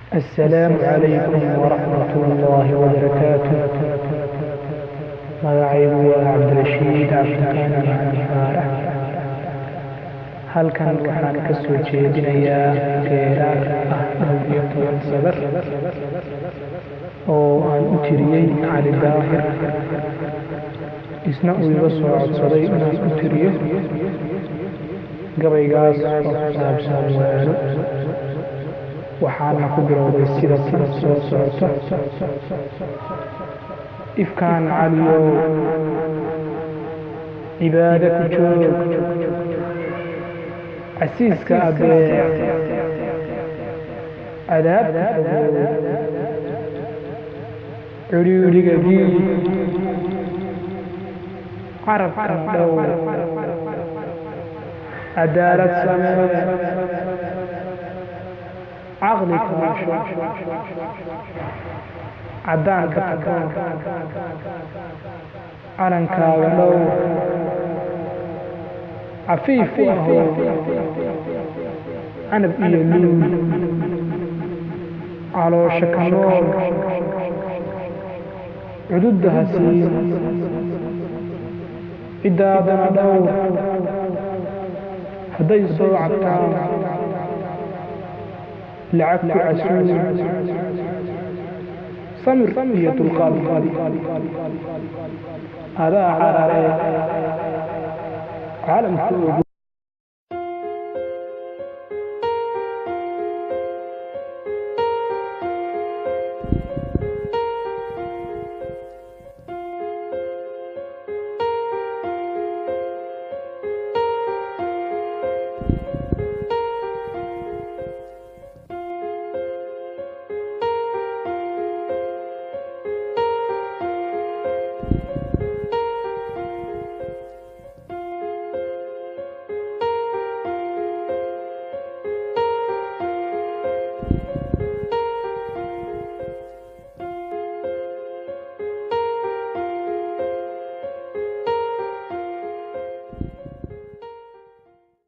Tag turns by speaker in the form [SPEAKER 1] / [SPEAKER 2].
[SPEAKER 1] Assalaamu calaykum waraxmatullaahi wabarakaatu. Magacaygu waa Cabdirashiid Cabdiqani Maxamed Faarax. Halkan waxaan ka soo jeedinayaa geeraar ah 14 sadar oo aan u tiriyey Cali Daahir, isna uu iga soo codsaday inaan u tiriyo gabaygaas oo ku saabsan waano. Waxaana ku bilowday sida tan soo socota: Ifkaan Caliyow cibaado ku joog, casiiska adeec, cadaabka fogow, ciriiriga diid, carabkana dhowr, cadaalad samee, caqli kaasho, caddaanka takoor, calankaaga dhowr, cafiif u ahow, canab iyo luul, caloosha ka nool, cududda ha siin, ciddaadana dhowr, hadday soo cabtaan lacag ku casuul, samir iyo dulqaad, adaa cararee caalamka ogow.